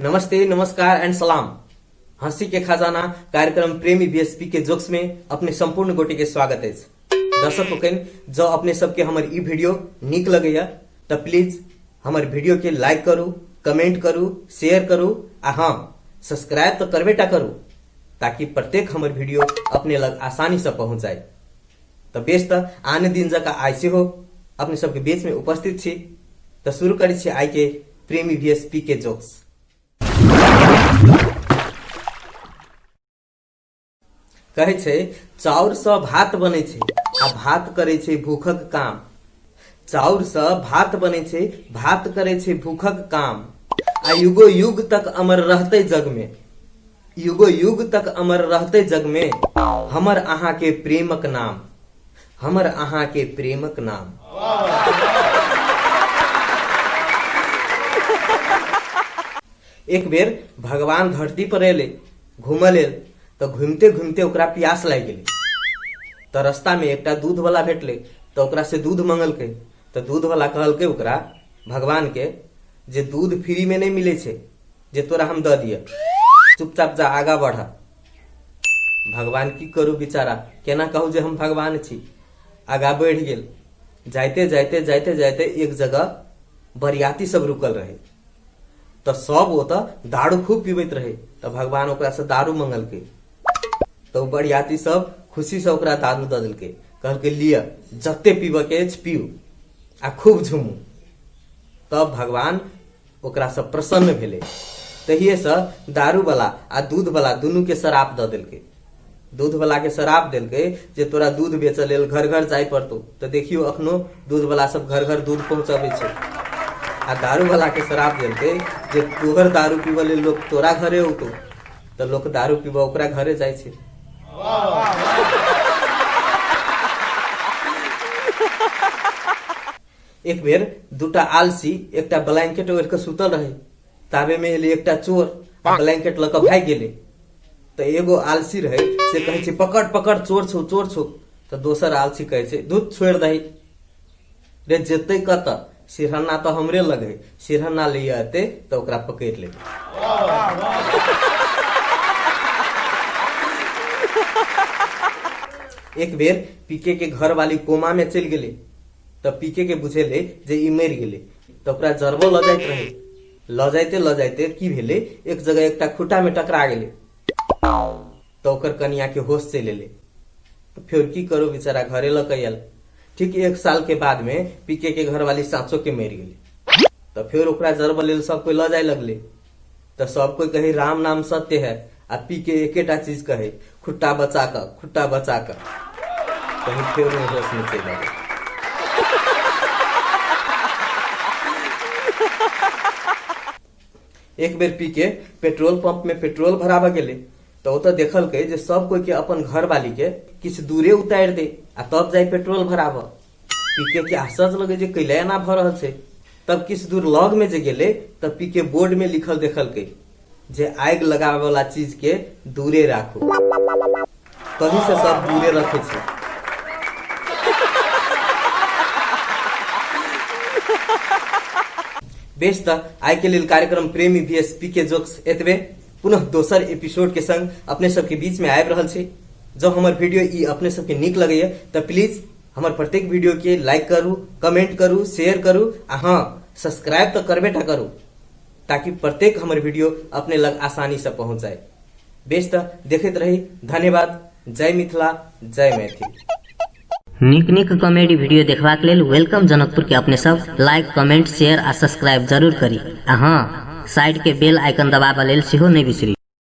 नमस्ते, नमस्कार एंड सलाम। हंसी के खजाना कार्यक्रम प्रेमी बीएसपी के जोक्स में अपने संपूर्ण गोटे के स्वागत अछि। दर्शक लोकनि, जँ अपने सबके हमर ई वीडियो नीक लगैया तऽ प्लीज हमर वीडियो के लाइक करू, कमेंट करू, शेयर करू आ हाँ, सब्सक्राइब तऽ करबे टा करू, ताकि प्रत्येक हमर वीडियो अपने लग आसानी से पहुंच जाए। तऽ बेस, तऽ आने दिन जकाँ आइ सेहो अपने सबके बीच में उपस्थित छी। तऽ शुरू करै छी आइ के प्रेमी बीएसपी के जोक्स। कहै छै, चाउरसँ भात बनै छै आ भात करै छै भूखक काम। चाउरसँ भात बनै छै, भात करै छै भूखक काम। आ युगो युग तक अमर रहतै जगमे, युगो युग तक अमर रहतै जगमे हमर अहाँके प्रेमक नाम, हमर अहाँके प्रेमक नाम। एक बेर भगवान धरती पर एलै घूमऽ लेल, तऽ घुमिते घुमिते ओकरा प्यास लागि गेलै। तऽ रास्तामे एकटा दूधवला भेटलै, तऽ ओकरासँ दूध मंगलकै। तऽ दूधवला कहलकै ओकरा, भगवानके, जे दूध फ्रीमे नहि मिलै छै जे तोरा हम दऽ दिअ, चुपचाप जा, आगाँ बढ़। भगवान की करू बेचारा, केना कहू जे हम भगवान छी। आगाँ बढ़ि गेल। जाइते जाइते जाइते जाइते एक जगह बरियाती सब रुकल रहे, तऽ सब ओतऽ दारू खूब पीबैत रहे। तऽ भगवान ओकरासँ दारू मंगलकै, तऽ ओ बरियाती सब खुशीसँ ओकरा दारू दऽ देलकै। कहलकै, लिअ, जते पीबऽके अछि पीउ आ खूब झूमू। तब भगवान ओकरासँ प्रसन्न भेलै। तहिएसँ दारूवला आ दूधवला दुनूके श्राप दऽ देलकै। दूधवलाके श्राप देलकै जे तोरा दूध बेचऽ लेल घर घर जाय पड़तौ। तऽ देखियौ, अखनो दूधवला सब घर घर दूध पहुँचबै छै। आ दारूवलाके श्राप देलकै जे तोहर दारू पीबऽ लेल लोक तोरा घरे औतौ। तऽ लोक दारू पीबऽ ओकरा घरे जाइ छै। एक बेर दूटा आलसी एकटा ब्लैंकेट ओढ़ि कऽ सुतल रहै। ताबेमे एलै एकटा चोर आ ब्लैंकेट लऽ कऽ भागि गेलै। तऽ एगो आलसी रहै, से कहै छै, पकड़ पकड़, चोर छौ, चोर छौ। तऽ दोसर आलसी कहै छै, धुत, छोड़ि दही रे, जेतै कतऽ? सिरहन्ना तऽ हमरे लग है, सिरहन्ना लैया एतै तऽ ओकरा पकड़ि लेबै। एक बेर पीके के घरवाली कोमा में चलि गेलै। तऽ पीके के बुझेलै जे ई मरि गेलै, तऽ ओकरा जरबो लऽ जाइत रहै। लऽ जाइते लऽ जाइते की भेलै, एक जगह एकटा खुट्टा में टकरा गेलै, तऽ ओकर कनिया के होश चलि एलै। तऽ फेर की करू, बेचारा घरे लऽ कऽ आयल। ठीक एक साल के बाद में पीके के घरवाली साँचो के मरि गेलै। तऽ फेर ओकरा जरबऽ लेल सब कोइ लऽ जाय लगलै। तऽ सब कोइ कहै, राम नाम सत्य है, आ पी के एकेटा चीज कहै, खुट्टा बचा कऽ, खुट्टा बचा कऽ। कहीं फेर नहि होश में चलि आबै। एक बेर पी के पेट्रोल पंप में पेट्रोल भराबऽ गेलै, तऽ ओतऽ देखलकै जे सब कोइ के अपन घरवाली के किछु दूरे उतारि दे आ तब जाय पेट्रोल भराबऽ। पीके के आश्चर्य लगे जे कैला एना भऽ रहल छै। तब किछु दूर लग में जे गेलै, तऽ पीके बोर्ड में लिखल देखलकै जे आगि लगाबे वाला चीज के दूरे राखू। तही से सब दूरे रखे छै। बेस, तऽ आइ के लेल कार्यक्रम प्रेमी भी एस पी के जोक्स एतबे। पुनः दोसर एपिसोड के संग अपने सबके बीच में आबि रहल छी। जँ हमर वीडियो ई अपने सबके नीक लगैया, तऽ प्लीज हमर प्रत्येक वीडियो के लाइक करू, कमेंट करू, शेयर करू आ हाँ, सब्सक्राइब तऽ करबे टा करू, ताकि प्रत्येक हमर वीडियो अपने लग आसानी से पहुंच जाए। बेस, तऽ देखैत रही। धन्यवाद। जय मिथिला, जय मैथिल। नीक नीक कॉमेडी वीडियो देखबाक लेल welcome Janakpur के अपने सब लाइक, कमेंट, शेयर आ सब्सक्राइब जरूर करी आ हाँ, साइड के बेल आइकन दबाबऽ लेल सेहो नहि बिसरी।